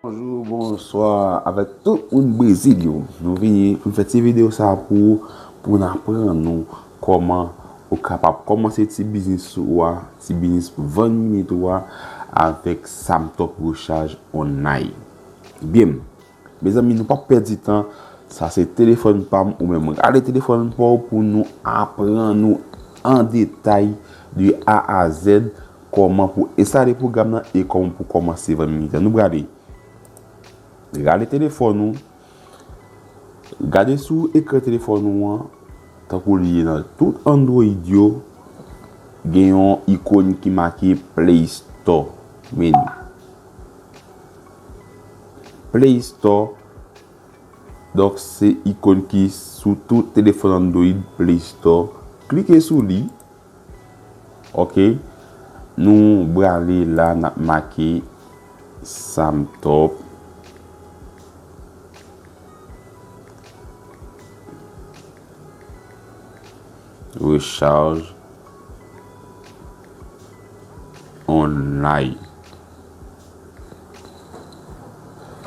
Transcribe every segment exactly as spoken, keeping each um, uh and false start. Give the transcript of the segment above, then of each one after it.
Bonjou, bonswa avèk tout moun Brezil yo. Nou vini pou n fè ti videyo sa pou, pou n aprann nou kòman ou kapab kòmanse ti biznis ou a, ti biznis vann minit ou a avèk Samtop Rechaj Online. Byen, mezanmi, nou p ap pèdi tan. Sa se telefòn pa m ou menm. Rale telefòn pa w pou nou aprann nou an detay de A a Z kòman pou enstale pwogram nan e kòman pou kòmanse vann minit la. Nou prale rale telefòn ou, gade sou ekran telefòn ou an, tankou li ye nan tout Android yo, gen yon ikòn ki make Play Store. Men li. Play Store. Donk, se ikòn ki sou tout telefòn Android, Play Store. Klike sou li. Ok. Nou prale la, n ap make Samtop Rechaj Online.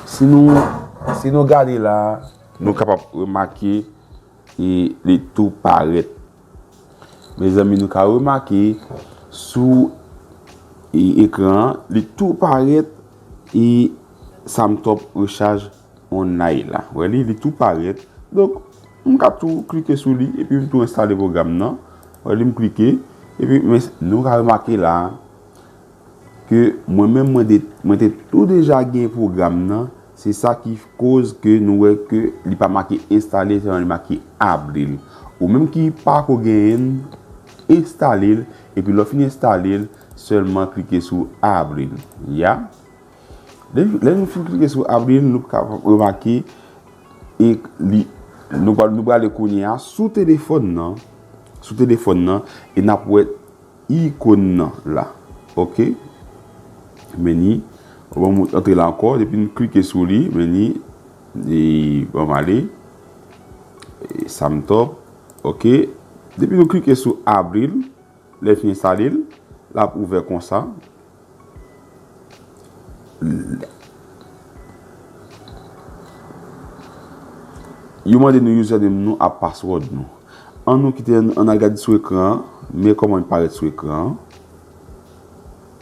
Si nou, si nou gade la, nou kapab remake e li tou parèt. Mezanmi, nou ka remake sou e, ekran an, li tou parèt e Samtop Rechaj Online la. Wè li, li tou parèt. Donk, m ka tou klike sou li epi m tou enstale pwogram nan. Wè li, m klike epi men, nou ka remake la, ke mwen menm mwen de, mwen te tou deja gen pwogram nan, se sa ki koz ke nou wè ke li pa make enstale, sèlman li make abri l. Ou menm ki pako genyen l, enstale l, epi lè w fin enstale l, sèlman klike sou abri l. Ya. Lè, lè nou fin klike sou abri l, nou ka remake e li, nou pral, nou prale kounye a sou telefòn nan, sou telefòn nan, e n ap wè ikòn nan la. Ok. Men ni, bon, m antre la ankò. Depi n klike sou li, men ni, e, bon, m ale. E, Samtop. Ok. Depi nou klike sou abri l, lè fin enstale l, l ap ouvè konsa. Yo mande nou username nou ak password nou. An nou kite, an n al gade sou ekran an, men kòman li parèt sou ekran an.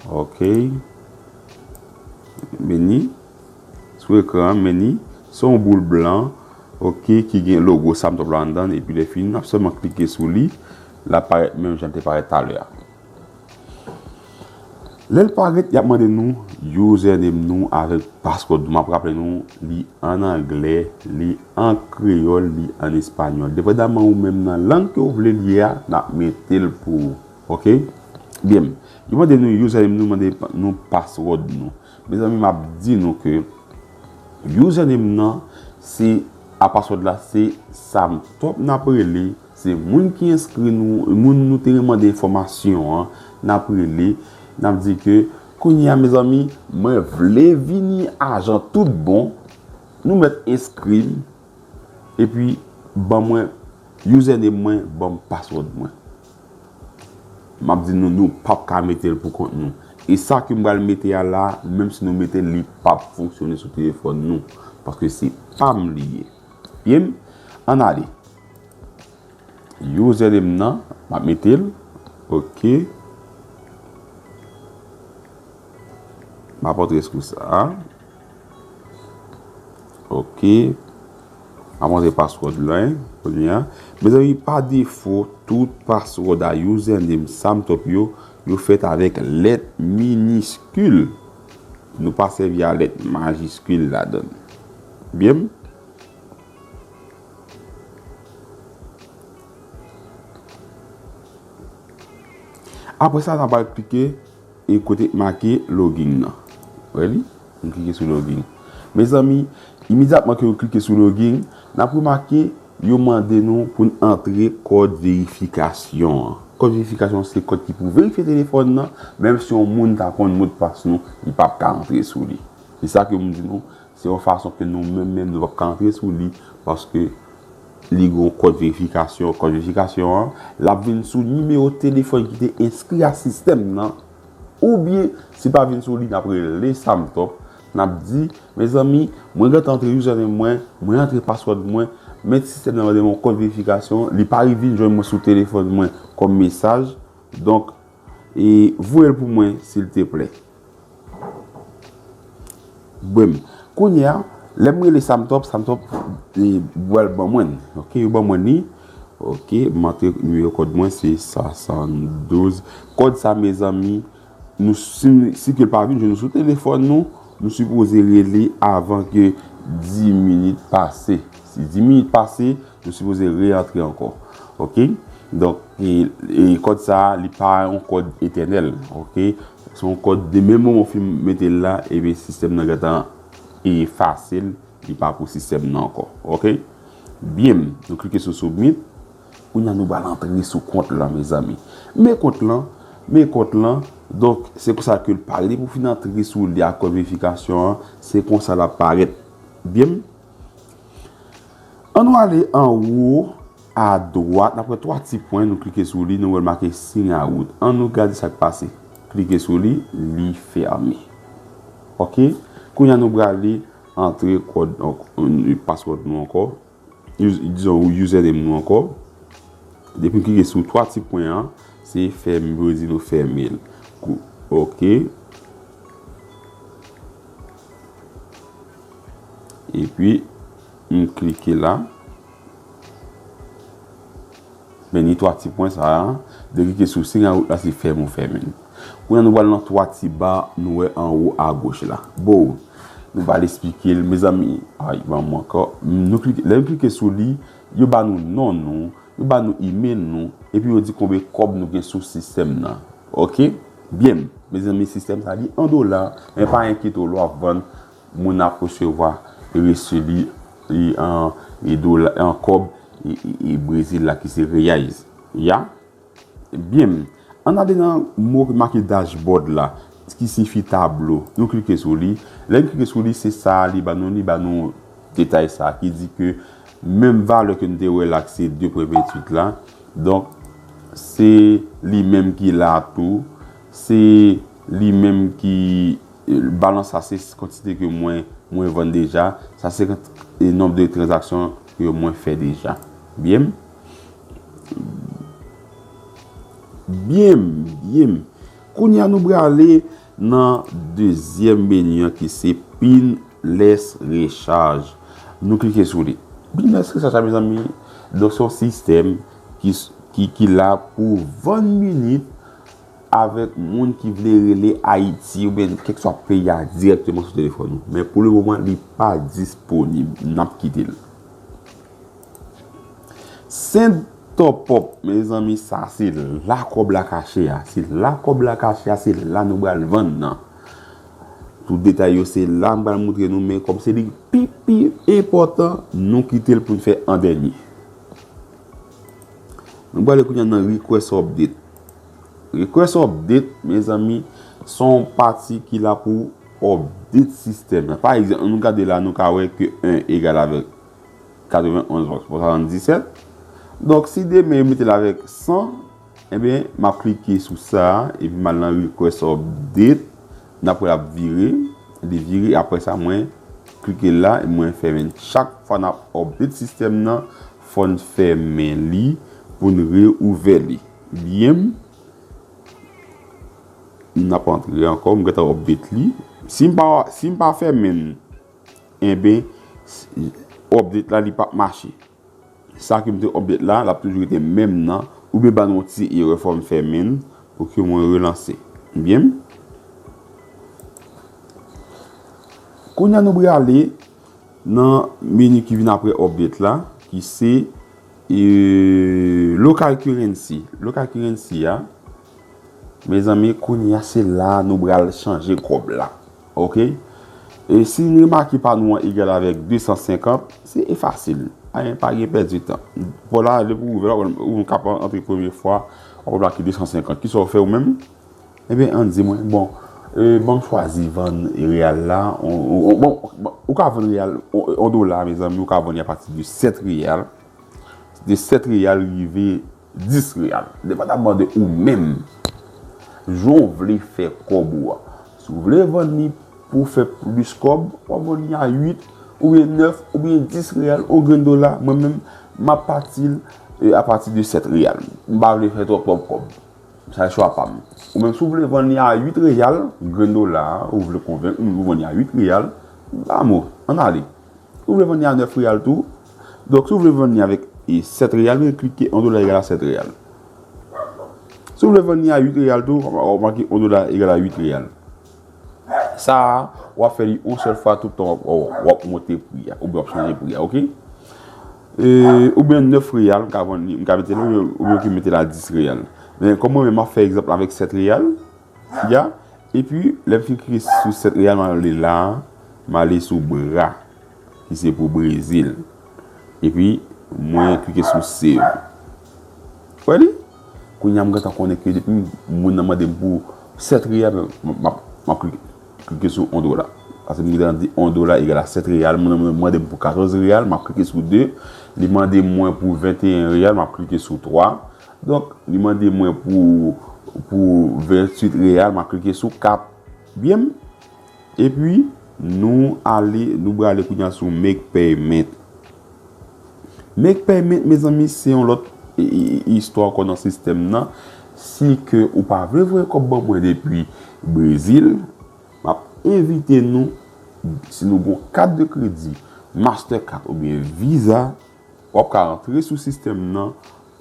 Ok. Men ni. Sou ekran an, men ni. Se yon boul blan, ok, ki gen logo Samtop la anndan, epi lè fini, n ap sèlman klike sou li, l ap parèt menm jan l te parèt talè a. Lè l parèt, y ap mande nou username nou avèk password nou. M ap raple nou, li ann anglè, li an kreyòl, li ann espanyòl. Depandaman ou menm nan lang ke w vle li ye a, n ap mete l pou ou. Ok? Byen. Yo mande nou username nou, mande pa-, nou password nou. Mezanmi, m ap di nou ke username nan, se, a password la, se Samtop n ap rele, se moun ki enskri nou, moun nou te remande enfòmasyon an, n ap rele, n ap di ke, kounye a, mezanmi, mwen vle vini ajan tout bon, nou mèt enskri m, epi ban mwen username mwen, ban m password mwen. M ap di nou, nou p ap ka mete l pou kont nou. E sa ke m pral mete a la, menm si nou mete l, li p ap fonksyone sou telefòn nou. Paske se pa m li ye. Byen, ann ale. Username nan, m ap mete l. Ok. M ap antre sou sa. Ok. M ap antre password la, hein, kounye a. Mezanmi, pa defo, tout password a username Samtop yo, yo fèt avèk lèt miniskil. Nou pa sèvi a lèt majiskil ladan l. Byen. Apre sa, n a pral klike e kote make login nan. Wè li? M klike sou login. Mezanmi, imedyatman ke yo klike sou login, n ap remake yo mande nou pou n antre kòd verifikasyon an. Kòd verifikasyon se kòd ki pou verifye telefòn nan, menm si yon moun ta konn modpas nou, li p ap ka antre sou li. Se sa ke m di nou, se yon fason ke nou menm menm nou p ap ka antre sou li, paske li gen yon kòd verifikasyon. Kòd verifikasyon an, l ap vin sou nimewo telefòn ki te enskri a sistèm nan, oubyen, si l pa vin sou li, n ap rele Samtop, N ap di, mezanmi, mwen gentan antre username mwen, mwen antre password mwen, men sistèm nan mande m yon kòd verifikasyon, li pa rive vin jwenn mwen sou telefòn mwen kòm mesaj. Donk, e, voye l pou mwen, silteplè. Bwem. Kounye a, lè m rele Samtop, Samtop, e, pral ban mwen. Ok, yo ban mwen li. Ok, m antre nimewo kòd mwen, se swasanndouz. Kòd sa, mezanmi, nou, si, si ke l pa vin jwenn nou sou telefòn nou, nou sipoze rele avan ke dis minit pase. Si dis minit pase, nou sipoze reantre ankò. Ok? Donk, e, e kòd sa a, li pa yon kòd etènèl. Ok? Se yon kòd de menm moman w fin mete l la, ebyen sistèm nan gentan efase l, li pa pou sistèm nan ankò. Ok? Byen, nou klike sou submit. Kounye a nou pral antre sou kont lan, mezanmi. Men kont lan, men kont lan. Donk, se konsa ke l parèt pou fin antre sou li ak kòd verifikasyon an. Se konsa l ap parèt. Byen. An nou ale anwo adwat, n ap wè twa ti pwen, nou klike sou li, nou wè l make sign out. An nou gade sa k pase. Klike sou li, li fèmen. Ok? Kounye a nou prale antre kòd, password nou ankò. Us-, dizon, username nou ankò. Depi n klike sou twa ti pwen an, se fèmen, yo di nou fèmen l. Kou-, ok. Epi, m klike la. Men ni twa ti pwen sa a. De klike sou sign out la, se fèmen ou fèmen l. Kounye a nou pral nan twa ti ba nou wè anwo agoch la. Bon, nou pral esplike l, mezanmi. Ay, ban mwen ankò. Nou klike, lè nou klike sou li, yo ba nou non nou, yo ba nou email nou, epi yo di konbyen kòb nou gen sou sistèm nan. Ok? Byen, mezanmi, sistèm sa li an dola, men pa enkyete w, lè w ap vann, moun ap resevwa resi li, li an, e dola, an kòb, e, e, e Brezil la ki se reais. Ya? Byen, ann ale nan mo ki make dashboard la, ki siyifi tablo. Nou klike sou li. Lè n klike sou li, se sa li ba nou, li ba nou detay sa ki di ke menm valè ke n te wè la, ki se de pwen venntuit la. Donk, se li menm ki la tou. Se li menm ki, balans sa, se kantite ke mwen, mwen vann deja. Sa se kant-, e nonb de tranzaksyon ke mwen fè deja. Byen. Byen, byen. Kounye a nou prale nan dezyèm meni an ki se pinless recharge. Nou klike sou li. Pinless recharge la, mezanmi, donk se yon sistèm ki, ki, ki la pou vann minit avèk moun ki vle rele Ayiti oubyen kèlkeswa peyi a dirèkteman sou telefòn ou. Men pou le moman, li pa disponib. N ap kite l. Send top up, mezanmi, sa se la kòb la kache a. Se la kòb la kache a, se la nou pral vann nan. Tout detay yo, se la m pral montre nou, men kòm se li pi, pi enpòtan, nou kite l pou n fè an dènye. Nou prale kounye a nan request update. Request update, mezanmi, se yon pati ki la pou update sistèm nan. Pa egzanp, nou gade la, nou ka wè ke en egal avèk katrevenn onz, bon, swasanndiset. Donk, si demen yo mete l avèk san, ebyen, m ap klike sou sa, epi m al nan request update. N ap wè l ap vire. Li vire, apre sa, mwen klike la, e mwen fèmen l. Chak fwa n ap update sistèm nan, fò n fèmen li pou n reouvè li. Byen. N ap antre ankò, m gentan update li. Si m pa, si m pa fèmen l, enben, update la, li p ap mache. Sa ke m te update la, l ap toujou rete menm nan. Oubyen ban nou yon ti erè, fò m fèmen l pou ke mwen relanse. Byen. Kounye a nou prale nan meni ki vin apre update la, ki se, e, local currency. Local currency a, mezanmi, kounye a se la nou pral chanje kòb la. Ok? E si n remake pa nou an egal avèk de san senkant, se efase l. Anyen, pa gen pèdi tan. Bon, la, depi w ouvè l, ou kapab antre premye fwa, w ap remake de san senkant. Kisa w fè ou menm? Ebyen, ann di mwen, bon, e, ban m chwazi vann reyal la. On, on, on, bon, bon, ou ka vann reyal, on, on dola, mezanmi, ou ka vann li apati de sèt reyal. De sèt reyal rive dis reyal. Depandaman de ou menm, jan w vle fè kòb ou a. Si w vle vann li pou w fè plis kòb, w ap vann li a uit oubyen nèf oubyen dis reyal, yon grenn dola. Mwen menm, m ap pati l, e, apati de sèt reyal. M pa vle fè twòp, twòp kòb. Sa se chwa pa m. Ou menm, si w vle vann li a uit reyal, grenn dola a, ou vle konvenk moun pou vann li a uit reyal, vamo, ann ale. Si w vle vann li a nèf reyal tou, donk, si w vle vann li avèk, e, sèt reyal, men klike yon dola egal a sèt reyal. Si w vle vann li a uit reyal tou, w ap make yon dola egal a uit reyal. Sa a, w ap fè li yon sèl fwa tout tan w ap, w ap monte pri a, oubyen w ap chanje pri a, oke? E, oubyen nèf reyal, m ka vann li, m ka mete l, oubyen, oubyen w mete l a dis reyal. Men, kòm mwen menm, m ap fè egzanp avèk sèt reyal, ya, epi, lè m fin klike sou sèt reyal, m ale la, m ale sou bra, ki se pou Brezil. Epi, mwen klike sou save. Wè li? Kounye a, m gentan konnen ke depi moun nan mande m pou sèt reyal, m, m, m ap, m ap klike, klike sou yon dola. Paske m gentan di yon dola egal a sèt reyal, moun nan mande m pou katòz reyal, m ap klike sou de. Li mande mwen pou venteyen reyal, m ap klike sou twa. Donk, li mande mwen pou, pou venntuit reyal, m ap klike sou kat. Byen? Epi, nou ale, nou prale kounye a sou make payment. Make payment, mezanmi, se yon lòt i, i, i, istwa ankò nan sistèm nan. Si ke ou pa vle voye kòb ban mwen depi Brezil, m ap envite nou, si nou gon kat de kredi, Mastercard oubyen Visa, w ap ka rantre sou sistèm nan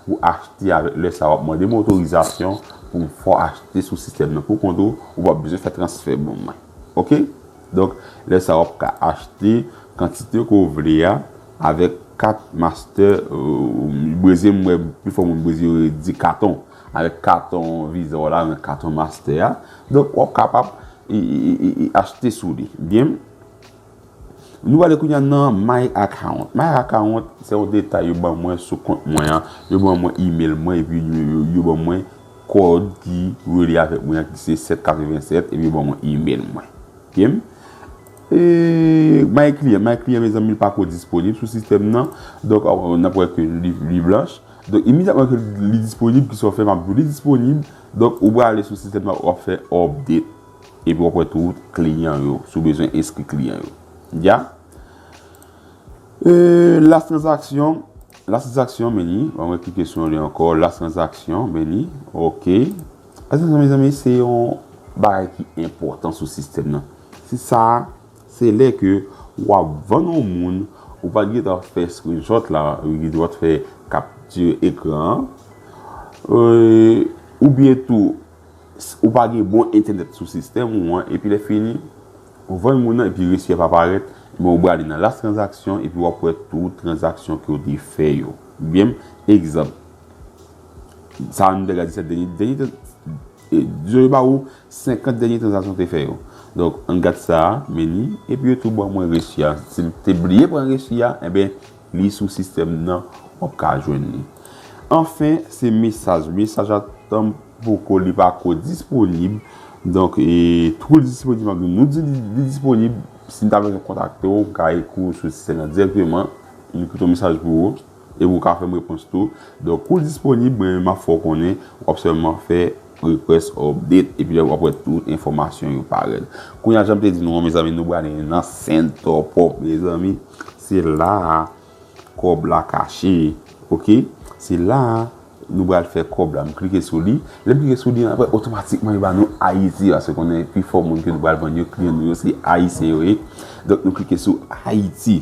pou achte avèk, lè sa a w ap mande m otorizasyon pou m fè w achte sou sistèm nan pou kont ou, ou p ap bezwen fè transfè ban mwen. Oke? Donk, lè sa a w ap ka achte kantite ke w vle a avèk kat Master, euh, Brezil, m wè pifò moun Brezil yo di katon. Avèk katon Visa w la, men katon Master a. Donk, w ap kapab e, e, e, e, achte sou li. Byen? Nou prale kounye a nan My Account. My Account, se yon detay yo ban mwen sou kont mwen an. Yo ban mwen email mwen, epi yo, yo, yo ban mwen kòd ki relye avèk mwen an, ki se sèt katrevennsèt, epi yo ban mwen email mwen. Oke? E, My Client, My Client, mezanmi, li pako disponib sou sistèm nan. Donk, n ap wè ke li, li blanch. Donk, imedyatman ke li disponib, ki sa w fè, m ap di w li disponib. Donk, ou prale sou sistèm nan, w ap fè update. Epi w ap wè tout kliyan yo, si w bezwen enskri kliyan yo. Ya. E, last transaction, last transaction, men li, ban mwen klike sou li ankò, last transaction, men li, oke. Last transaction, mezanmi, se yon bagay ki enpòtan sou sistèm nan. Se sa, se lè ke w ap vann yon moun, ou pa t gentan fè screenshot la, ou pa t fè kapti ekran an, e, oubyen tou, s-, ou pa gen bon entènèt sou sistèm ou an, epi lè fini, ou vann moun nan, epi resi a pa parèt, men ou prale nan last transaction, epi w ap wè tout tranzaksyon ke w te fè yo. Byen, egzanp, sa a nou te gade se dènye, dènye, e, dizon yo ba ou senkant dènye tranzaksyon w te fè yo. Donk, ann gade sa a, men li, epi yo tou ban mwen resi a. Si m te bliye pran resi a, enben, li sou sistèm nan, w ap ka jwenn li. Anfen, se mesaj. Mesaj a tanpoko li pako disponib. Donk, e, tou li disponib, nou di li, li disponib, si n ta bezwen kontakte w, m ka ekri w sou sistèm nan dirèkteman, m kite yon mesaj pou ou, epi w ka fè m repons tou. Donk, kou l disponib, mwen, m ap fè w konnen, w ap sèlman fè request update, epi w ap wè tout enfòmasyon yo parèt. Kounye a, jan m te di nou an, mezanmi, nou prale nan Centre Pop, mezanmi. Se la a kòb la kache, oke? Se la a nou pral fè kòb la. M klike sou li. Lè m klike sou li, apre, otomatikman, yo ba nou Ayiti, paske konnen pifò moun ke nou pral vann yo, kliyan nou yo, se Ayisyen yo ye. Donk, nou klike sou Ayiti.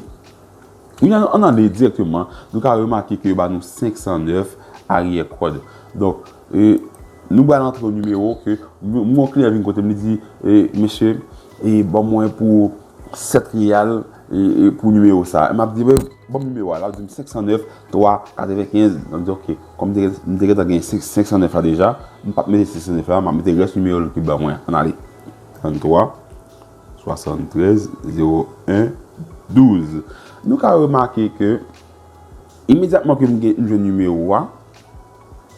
Kounye a, ann ale dirèkteman, nou ka remake ke yo ba nou senk san nèf aryè kòd. Donk, e, nou pral antre yon nimewo ke, m, m, yon kliyan vin kote m, li di, e, mesye, e, ban mwen pou sèt reyal, e, e, pou nimewo sa. M ap di, "Ban m nimewo a." L ap di m senk san nèf, twa, katrevenkenz. M ap di, "Oke." Kòm m te, m te gentan gen senk, senk san nèf la deja, m p ap mete senk san nèf la, m ap mete rès nimewo l ki ban mwen an. Ann ale. Tranntwa, swasanntrèz, zewo en, douz. Nou ka remake ke imedyatman ke m gen, m jwenn nimewo a,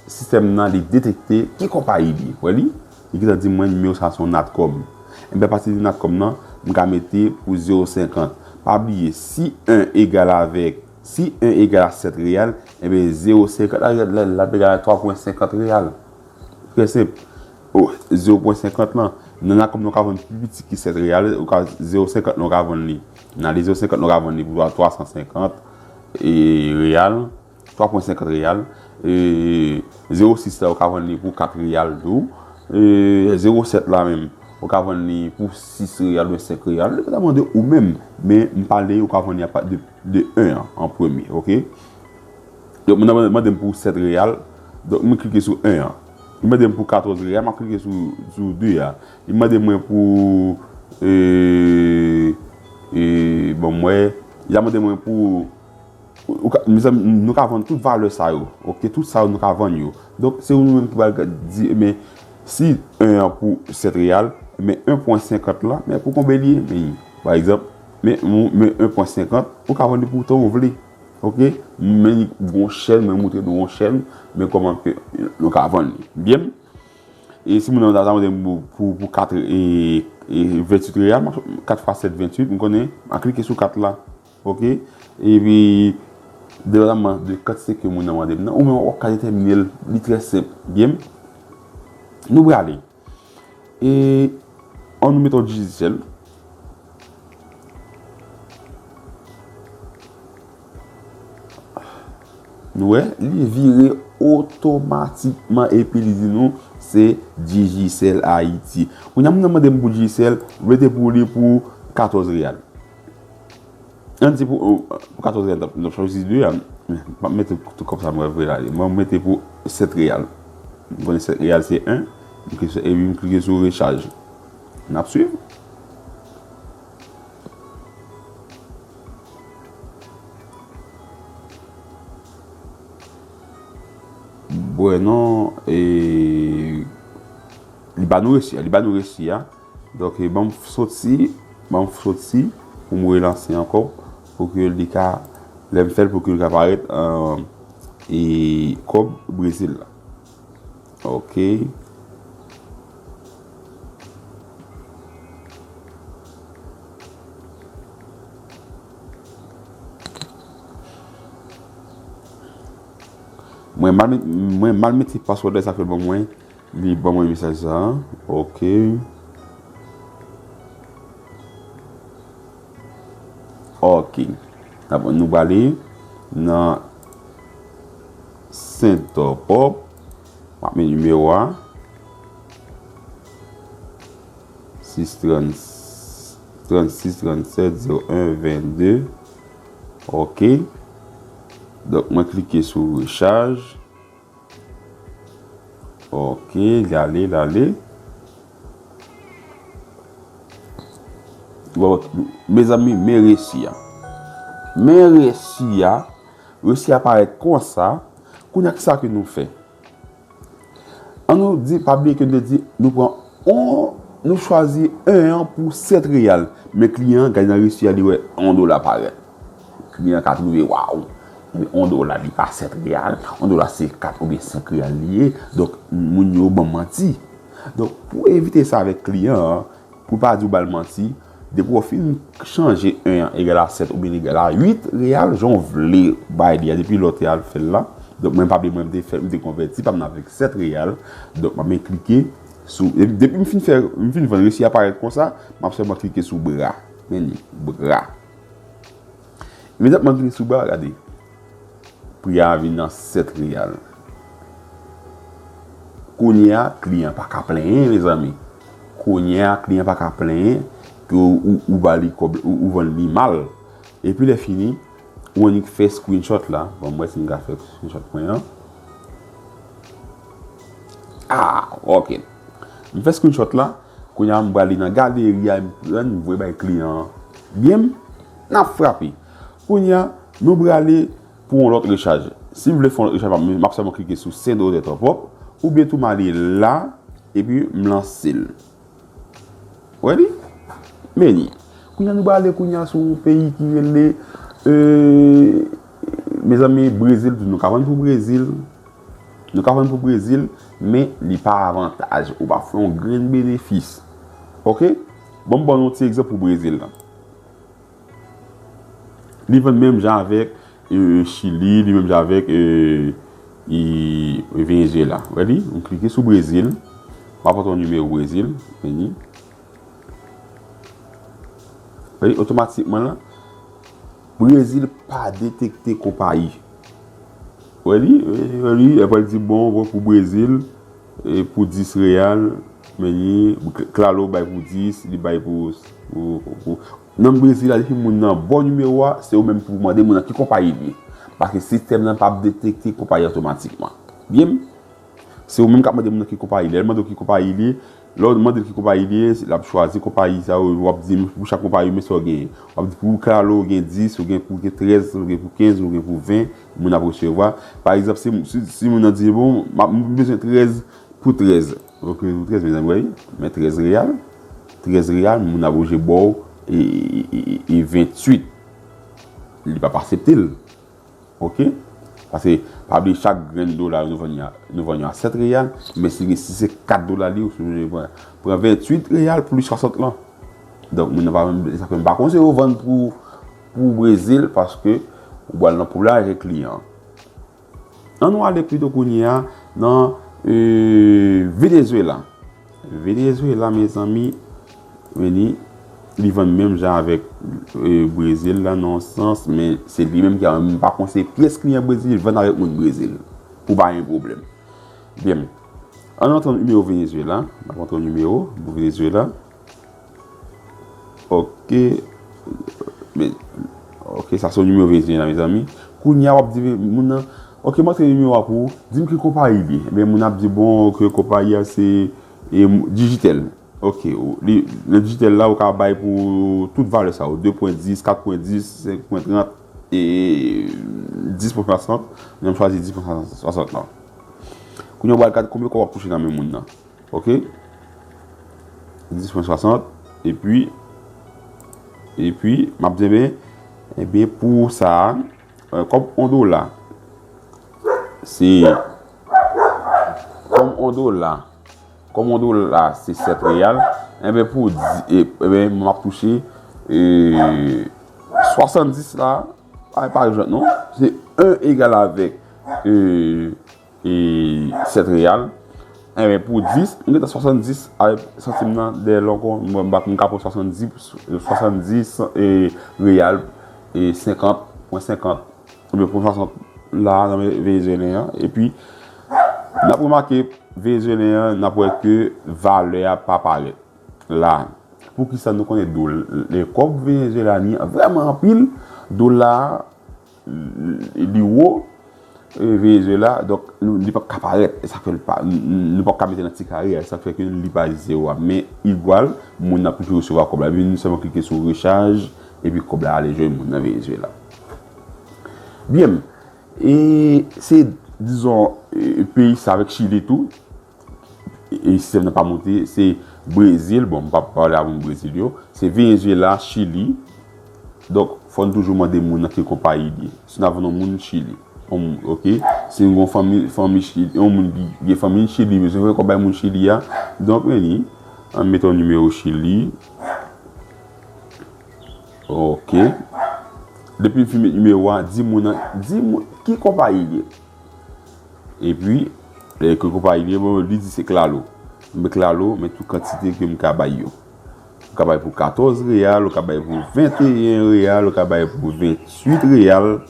sistèm nan li detekte ki konpayi li ye. Wè li? Li gentan di mwen nimewo sa se yon Natcom. Enben, apati de Natcom nan, m ka mete pou zewo senkant. Pa bliye, si en egal avèk, si en egal a sèt reyal, enben, zewo senkant la, la, la, l ap egal a twa pwen senkant reyal. Trè senp. O, zewo pwen senkant lan, Nan Nakòm, nou ka vann pi piti ki sèt reyal, ou ka, zewo senkant la, ou ka vann li. Nan ale zewo senkant la, ou ka vann li pou twa san senkant, e, reyal, twa pwen senkant reyal. E, zewo sis la, ou ka vann li pou kat reyal tou. E, zewo sèt la menm, ou ka vann li pou sis reyal oubyen senk reyal. Depandaman de ou menm. Men, m pale, ou ka vann li apa de, de en an, an premye, oke? Donk, moun nan mande m pou sèt reyal. Donk, mwen klike sou en an. Li mande m pou katòz reyal, m ap klike sou, sou de a. Li mande mwen pou, e, e, bon, mwen, li mande mwen pou, ou ka, mezanmi, nou ka vann tout valè sa yo. Oke, tout sa yo, nou ka vann yo. Donk, se ou menm ki pral di, men, si en an pou sèt reyal, men en pwen senkant la, men pou konbyen li ye? Men, pa egzanp, men, men en pwen senkant, ou ka vann li pou tan ou vle. Oke? Men li gon chèn, mwen montre nou yon chèn, men kòman ke nou ka vann li. Byen? E si moun nan ta mande m pou, pou, pou kat, e, e, venntuit reyal, m ap, kat fwa sèt, venntuit, m konnen, m a klike sou kat la. Oke? Epi, depandaman de kantite ke moun nan mande m nan, ou menm w ap ka detèmine l, li trè senp. Byen? Nou prale. E, ann nou mete yon Digicel. Nou wè, li vire otomatikman epi li di nou se Digicel Ayiti. Kounye a, moun nan mande m pou Digicel, rete pou li pou katòz reyal. Ann di pou, pou katòz reyal, n ap chwazi de a. M ap mete tout kòb sa mwen vre la. Mwen mete pou sèt reyal. M konnen sèt reyal se en. M klike sou, epi m klike sou rechaj. N ap swiv. Bwè non, e, li ba nou resi a, li ba nou resi a. Donk, e, ban m soti, ban m soti pou m relanse ankò, pou ke li ka, lè m fè l, pou ke li ka parèt, e, kòb Brezil la. Oke. Mwen mal, mwen mal mete password la, sa fè l ban mwen, li ban mwen mesaj sa. Oke. Oke. Apre, nou prale nan Center Pop. M ap met nimewo a. Sis trant, trannsis, trannsèt, zewo en, vennde. Oke. Donk, mwen klike sou rechaj. Oke, l ale, l ale. Bon, mezanmi, men resi a. Men resi a. Resi a parèt konsa. Kounye a, kisa ke nou fè? An nou di, pa bliye ke nou te di, nou pran on, nou chwazi en an pou sèt reyal. Men kliyan an gade nan resi a, li wè on dola parèt. Kliyan an ka twouve, waw! Men on dola, li pa sèt reyal. On dola, se kat oubyen senk reyal li ye. Donk, moun yo ban manti. Donk, pou evite sa avèk kliyan an, pou pa di w ba l manti, depi w fin chanje en an egal a sèt oubyen egal a uit reyal, jan w vle bay li a, depi lòt reyal fè l la. Donk, mwen pa bliye, mwen te fè, m te konvèti pa m nan avèk sèt reyal. Donk, m ap vin klike sou, depi, depi m fin fè, m fin vann resi a parèt konsa, m ap sèlman klike sou bra. Men li, bra. Imedyatman m klike sou bra, gade. Pri a vin nan sèt reyal. Kounye a, kliyan pa ka plenyen, mezanmi. Kounye a, kliyan pa ka plenyen ke ou, ou, ou ba li kòb, ou, ou vann li mal. Epi lè fini, ou annik fè screenshot la. Bon, m wè si m ka fè screenshot mwen an. Ah, oke. M fè screenshot la. Kounye a, m prale nan galeri a, m pran, m voye bay kliyan an. Byen, n ap frape. Kounye a, nou prale pou yon lòt rechaj. Si m vle fè yon lòt rechaj, m ap, m ap sèlman klike sou Send Order Top Up, oubyen tou m ale la, epi m lanse l. Wè li? Men li. Kounye a, nou prale kounye a sou yon peyi ki rele, e, mezanmi, Brezil tou. Nou ka vann pou Brezil. Nou ka vann pou Brezil, men li pa avantaj. Ou pa fè yon grenn benefis. Oke? Bon, m ban nou yon ti egzanp pou Brezil la. Li vann menm jan avèk, e, Chili, li menm jan avèk, e, e, Venezuela. Wè li? M klike sou Brezil. M ap pote yon nimewo Brezil. Men li. Otomatikman la, Brezil pa detekte konpayi. Wè li, wè li, apre l di bon, bon pou Brezil, e pou dis reyal, men li, Claro bay pou dis, li bay pou, pou, pou, pou. Nan Brezil la, depi moun nan bon nimewo a, se ou menm pou mande moun nan ki konpayi li ye. Paske sistèm nan p ap detekte konpayi otomatikman. Byen, se ou menm k ap mande moun nan ki konpayi li ye. Lè l mande w ki konpayi li ye, lè w mande l ki konpayi li ye, l ap chwazi konpayi sa yo, w ap di pou chak konpayi, men sa w genyen. W ap di pou Claro, w gen dis, ou gen pou gen trèz, ou gen pou kenz, ou gen pou ven, moun ap resevwa. Pa egzanp, si, si, si moun nan di, bon, m ap, m bezwen trèz pou trèz. Ok, pou trèz, mezanmi, wè, men trèz reyal. Trèz reyal, moun ap oblije ba w e, e, e, e venntuit. Li p ap aksepte l. Ok? Paske, pa bliye, chak grenn dola nou vann yo a, nou vann yo a sèt reyal, men si, si se kat dola li, ou oblije pran, pran venntuit reyal plis swasant lan. Donk, moun nan pa menm, sa fè m pa konseye w vann pou, pou Brezil, paske ou pral nan pwoblèm avèk kliyan an. Ann nou ale pito kounye a nan, e, Venezuela. Venezuela, mezanmi, vini, li vann menm jan avèk, e, Brezil la, nan yon sans, men se li menm ki a, m pa konseye pyès kliyan Brezil vann avèk moun Brezil, pou pa gen pwoblèm. Byen, ann antre nimewo Venezuela, n ap antre nimewo pou Venezuela. Ok. Men, ok, sa se yon nimewo Venezuela, mezanmi. Kounye a, w ap di moun nan, ok, m antre nimewo a pou ou, di m ki konpayi li ye. Ebyen, moun ap di, bon, ok, konpayi a se, e, Digitel. Ok, ou, li, nan Digitel la, ou ka bay pou tout valè sa yo, de pwen dis, kat pwen dis, senk pwen trant, e dis pwen swasant, men m chwazi dis pwen swasant lan. Kounye a, ou pral gade konbyen kòb w ap touche nan men moun nan. Ok? Dis pwen swasant. Epi, epi, m ap di, ebyen, ebyen, pou sa, e, kòb yon dola, se, kòb yon dola, kòb yon dola, se sèt reyal, ebyen, pou di, e, ebyen, m ap touche, e, swasanndis la, pa, pa jwèt non, se en egal avèk, e, e sèt reyal. Enben, pou dis, m gentan swasanndis avèk santim nan dèyè l ankò. Mwen, m pa konn, m ka pran swasanndis, swasanndis, e, reyal, e senkant pwen senkant. Oubyen pou swasanndis la, nan venezuelyen an. Epi, n ap remake, venezuelyen an, n ap wè ke valè a pa parèt la. Poukisa nou konnen dola, kòb Venezuela ni vrèman anpil, dola a, li wo, e, Venezuela, donk, nou, li p ap ka parèt, e sa fè l pa, n-, n-, nou p ap ka mete nan ti kare a, e sa fè ke li pa zewo a, men igwal, moun nan ap toujou resevwa kòb la, epi nou sèlman klike sou rechaj, epi kòb la ale jwenn moun nan Venezuela. Byen, e se, dizon, e, peyi sa avèk Chili tou, e, e sistèm nan pa monte, se Brezil, bon, m p ap pale a moun Brezil yo, se Venezuela, Chili. Donk, fò n toujou mande moun nan ki konpayi li ye. Si n ap vann yon moun Chili, yon moun, ok, si n gen yon fanmi, fanmi Chili, yon moun ki gen fanmi Chili, bezwen voye kòb bay moun Chili a, donk, vini, ann mete yon nimewo Chili. Ok. Depi m fin met nimewo a, di moun nan, di moun ki konpayi li ye. Epi, lè ke konpayi li, bon, li di se Claro. Men Claro, men tout kantite ke m ka bay yo. Ou ka bay pou katòz reyal, ou ka bay pou venteyen reyal, ou ka bay pou venntuit reyal,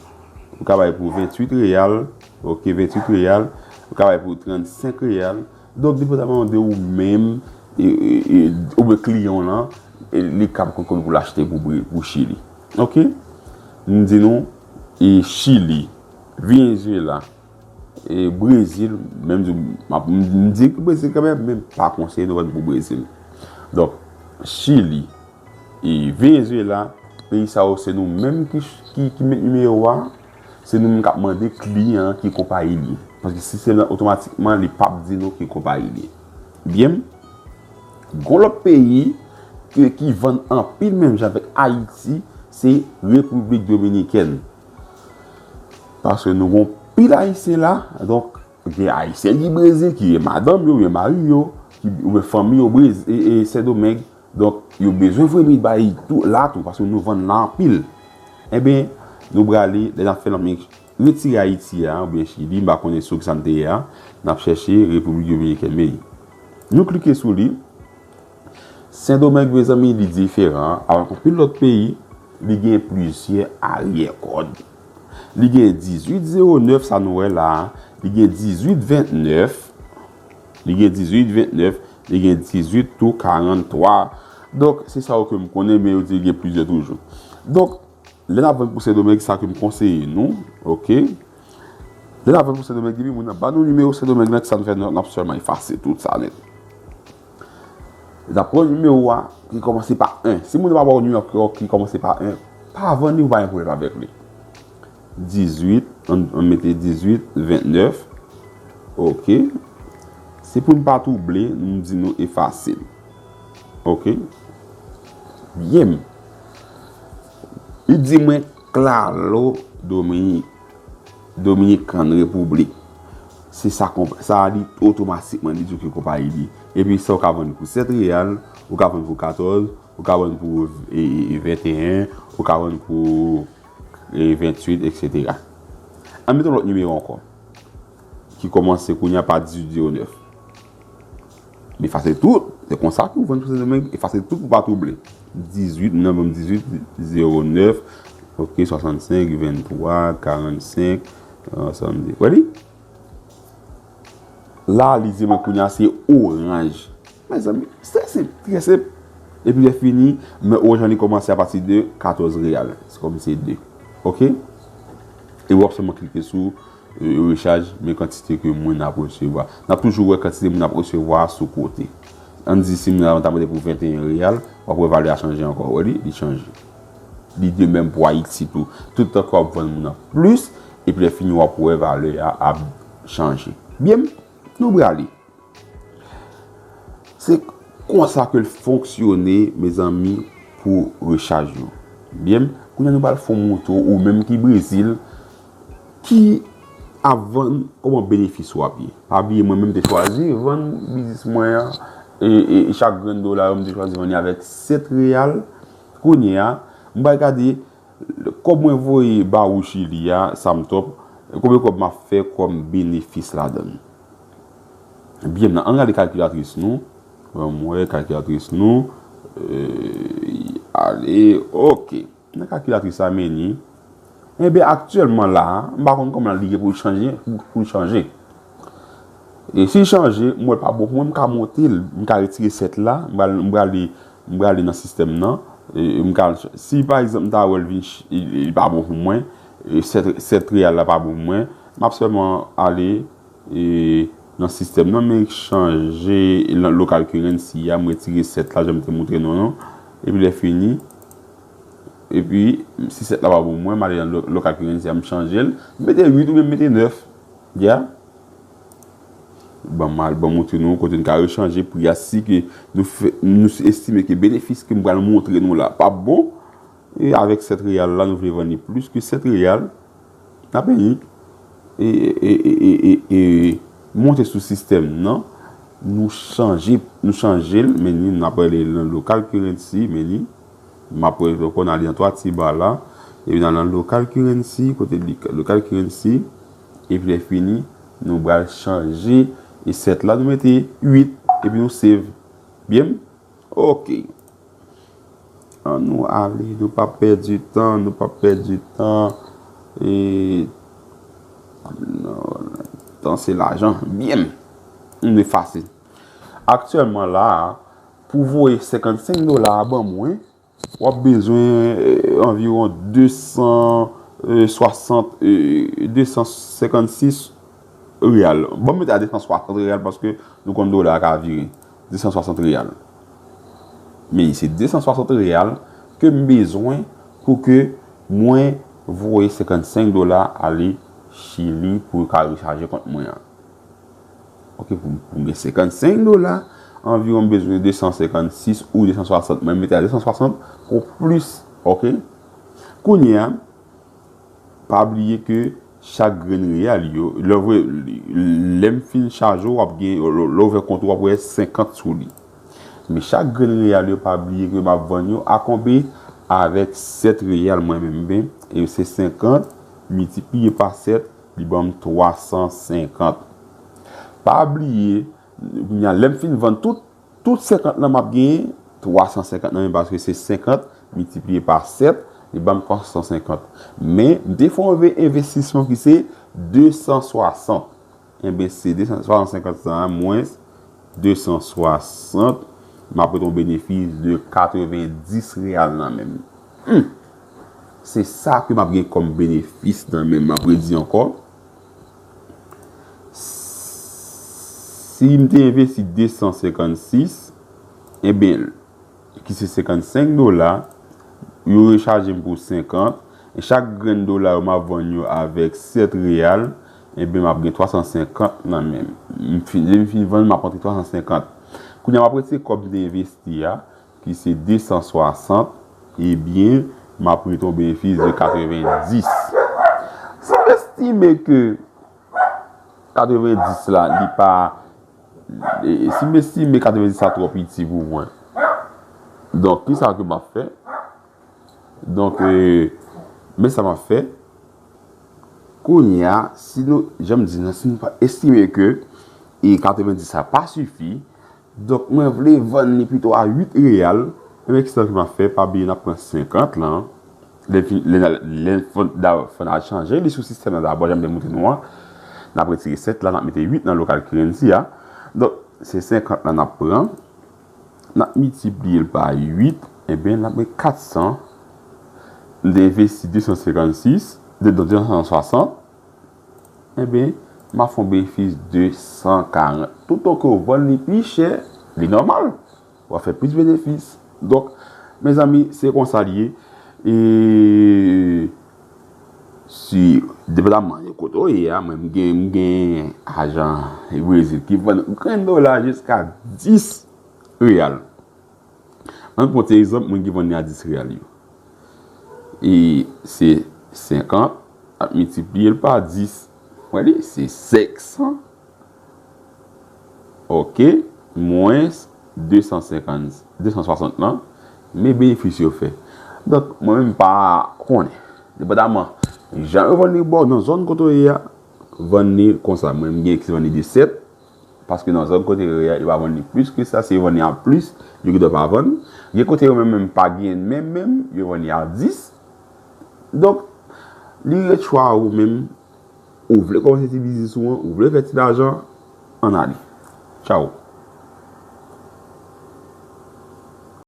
ou ka bay pou venntuit reyal, ok, venntuit reyal, ou ka bay pou trannsenk reyal. Donk, depandaman de ou menm, e, e, e, oubyen kliyan w lan, e, li kab konn konbyen pou l achte pou Bre-, pou Chili. Ok? M di nou, e, Chili, Venezuela, e, Brezil, menm di, m ap, m, m di Brezil kanmenm, men m pa konseye nou vann pou Brezil. Donk, Chili, e, Venezuela, peyi sa yo, se nou menm ki, ki, ki met nimewo a, se nou menm k ap mande kliyan an ki konpayi li ye. Paske sistèm nan otomatikman, li p ap di nou ki konpayi li ye. Byen, gon lòt peyi ke, ki vann anpil menm jan avèk Ayiti, se Repiblik Dominikèn. Paske nou gon pil Ayisyen la, donk, gen Ayisyen ki Brezil, ki gen madanm yo, gen mari yo, ki, oubyen fanmi yo Brezil, e, e Sendomeng. Donk, yo bezwen voye mi bay tou, la tou, paske nou vann la anpil. Enben, nou prale, lè n ap fè lanmen retire Ayiti a, oubyen Chili, m pa konnen sou kisa n te ye a, n ap chèche Repiblik Dominikèn, men nou klike sou li, Sendomeng, mezanmi, li diferan. Alò, anpil lòt peyi, li gen plizyè aryè kòd. Li gen dizuit zewo nèf, sa nou wè la a. Li gen dizuit vennèf. Li gen dizuit vennèf. Li gen dizuit tou karanntwa. Donk, se sa yo ke m konnen, men yo di gen plizyè toujou. Donk, lè n ap vann pou Sendomeng, sa ke m konseye nou, oke? Lè n ap vann pou Sendomeng, depi moun nan ba nou nimewo Sendomeng nan, ki sa n fè, n ap sèlman efase tout sa nèt. N ap pran nimewo a ki kòmanse pa en. Si moun nan pa ba w nimewo ki kòmanse pa en, pa vann li, ou pa gen pwoblèm avèk li. Dizuit, ann, ann mete dizuit vennèf. Oke. Se pou n pa twouble, m di nou efase l. Oke. Byen. Li di mwen Claro Dominik. Dominican Republic. Se sa konp-, sa li otomatikman li di w ki konpayi li. Epi sa ou ka vann pou sèt reyal, ou ka vann pou katòz, ou ka vann pou, e, e, e, venteyen, ou ka vann pou, e, venntuit, etsetera. Ann mete yon lòt nimewo ankò, ki kòmanse kounye a pa dizuit zewo nèf. M efase tout. Se konsa ke ou vann pou Sendomeng, efase tout pou pa twouble. Dizuit, non, ban m dizuit zewo nèf, oke, swasannsenk, venntwa, karannsenk, swasanndis. Wè li? La, li di mwen kounye a se oranj. Mezanmi, se senp, trè senp. Epi lè fini, men oranj lan li kòmanse apati de katòz reyal. Se kòm se de. Oke? E w ap sèlman klike sou, e, rechaj, men kantite ke moun ap resevwa. N ap toujou wè kantite moun ap resevwa sou kote. Ann di si moun nan ta mande pou venteyen reyal, w ap wè valè a chanje ankò. Wè li, li chanje. Li de menm pou Ayiti tou. Tout tan ke w ap vann moun nan plis, epi lè fini w ap wè valè a ap chanje. Byen, nou prale. Se konsa ke l fonksyone, mezanmi, pou rechaj yo. Byen, kounye a nou pral fè w montre w, ou menm ki Brezil, ki ap vann, kòman benefis w ap ye. Pa bliye, mwen menm, m te chwazi vann biznis mwen an, e, e, e chak grenn dola yo, m te chwazi vann li avèk sèt reyal. Kounye a, m pral gade kòb mwen voye ba ou Chili a, sa m twòp, konbyen kòb m ap fè kòm benefis ladan l. Byen, ann gade kalkilatris nou. Ban m wè kalkilatris nou. E, ale, oke. Nan kalkilatris la, men ni. Enben, aktyèlman la a, m pa konn kòman li ye pou l chanje, pou, pou l chanje. E si l chanje, m wè l pa bon pou mwen, m ka monte l, m ka retire sèt la, m pral, m prale, m prale nan sistèm nan. E, m ka, si pa egzanp, m ta wè l vin ch-, li, li pa bon pou mwen, e sèt, sèt reyal la pa bon pou mwen, m ap sèlman ale, e, nan sistèm nan, men chanje lan local currency a, m retire sèt la, jan m te montre nou an. Epi lè fini, epi si sèt la pa bon pou mwen, m ale nan lo-, local currency a, m chanje l, m mete uit oubyen m mete nèf. Ya. Ban m al, ban m montre nou kote n ka rechanje pri a, si ke nou fè, nou estime ke benefis ke m pral montre nou la p ap bon, e avèk sèt reyal la, nou vle vann li plis ke sèt reyal, n ap vini, e, e, e, e, e, e monte sou sistèm nan, nou chanje, nou chanje l, men ni, n ap rele l nan local currency, men ni, m ap rele ankò, n ale nan twa ti ba la, epi n al nan local currency, kote li, local currency, epi lè fini, nou pral chanje, e sèt la, nou mete uit, epi nou save. Byen? Oke. An nou ale, nou pa pèdi tan, nou pa pèdi tan. E, non, tan se lajan. Byen. Nou efase. Aktyèlman la a, pou voye senkannsenk dola a ban mwen, w ap bezwen, e, anviwon de san swasant, e, de san senkannsis reyal. Ban m mete a de san swasant reyal paske nou konn dola a ka vire. De san swasant reyal. Men se de san swasant reyal ke m bezwen pou ke mwen voye senkannsenk dola ale Chili pou yo ka rechaje kont mwen an. Oke, pou, pou m gen senkannsenk dola, anviwon m bezwen de san senkannsis ou de san swasant. Mwen mete a de san swasant pou plis. Oke? Kounye a, pa bliye ke chak grenn reyal yo, lè w voye, lè m fin chaje w, w ap gen, lè w ouvè kont ou, w ap wè senkant sou li. Men chak grenn reyal yo, pa bliye ke m ap vann yo a konbe avèk sèt reyal mwen menm, ben, e se senkant miltipliye pa sèt, li ban m twa san senkant. Pa bliye, kounye a, lè m fin vann tout, tout senkant lan m ap genyen, twa san senkant nan men, paske se senkant miltipliye pa sèt, li ban m twa san senkant. Men, m te fè yon enve- envestisman ki se de san swasant. Enben, se de san swasant sa a, mwens de san swasant, m ap ret yon benefis de katrevendis reyal nan men m. Hmm. Se sa ke m ap gen kòm benefis nan men m, m ap redi ankò. Si m te envesti de san senkannsis, enben, ki se senkannsenk dola, yo rechaje m pou senkant, e chak grenn dola yo m ap vann yo avèk sèt reyal, enben, m ap gen twa san senkant nan men m. M fin, lè m fin vann, m ap rantre twa san senkant. Kounye a, m ap retire kòb m te envesti a, ki se de san swasant, ebyen, m ap ret yon benefis de katrevendis. Si m estime ke katrevendis la, li pa, e, si m estime katrevendis la twò piti pou mwen, donk, ki sa ke m ap fè? Donk, e, men sa m ap fè. Kounye a, si nou, jan m di nan, si nou pa estime ke, e, katrevendis la pa sifi, donk, mwen vle vann li pito a uit reyal, enben, ki sa ke m ap fè? Pa bliye, n ap pran senkant lan. Lè fin, lè, lè fon, da, fon a chanje, li sou sistèm nan dabò, jan m te montre nou an. N ap retire sèt la, n ap mete uit nan local currency a. Donk, se senkant la n ap pran. N ap miltipliye l pa uit, enben, n ap gen kat san. M te envesti de san senkannsis, de, de san swasant. Enben, m ap fè yon benefis de san karant. Toutan ke w vann li pi chè, li nòmal. W ap fè plis benefis. Donk, mezanmi, se konsa l ye. E si, depandaman de kote w ye a, mwen, m gen, m gen ajan Brezil ki vann grenn dola jiska dis reyal. Mwen pote egzanp, moun ki vann li a dis reyal yo. E se senkant, ap miltipliye l pa dis. Mwen li, se senk san. Ok, mwens de san senkant, de san swasant lan, men benefis yo fè. Donk, mwen menm pa konnen. Depandaman, jan yo vann li ba w nan zòn kote w ye a, vann li konsa. Mwen, m gen ki vann li de sèt, paske nan zòn kote yo ye a, yo pa vann li plis ke sa, si yo vann li a plis, yo gentan pa vann. Gen kote yo menm, menm pa gen menm, menm, yo vann li a dis. Donk, li ret chwa ou menm, ou vle kòmanse ti biznis ou an, ou vle fè ti lajan, ann ale. Tchaw.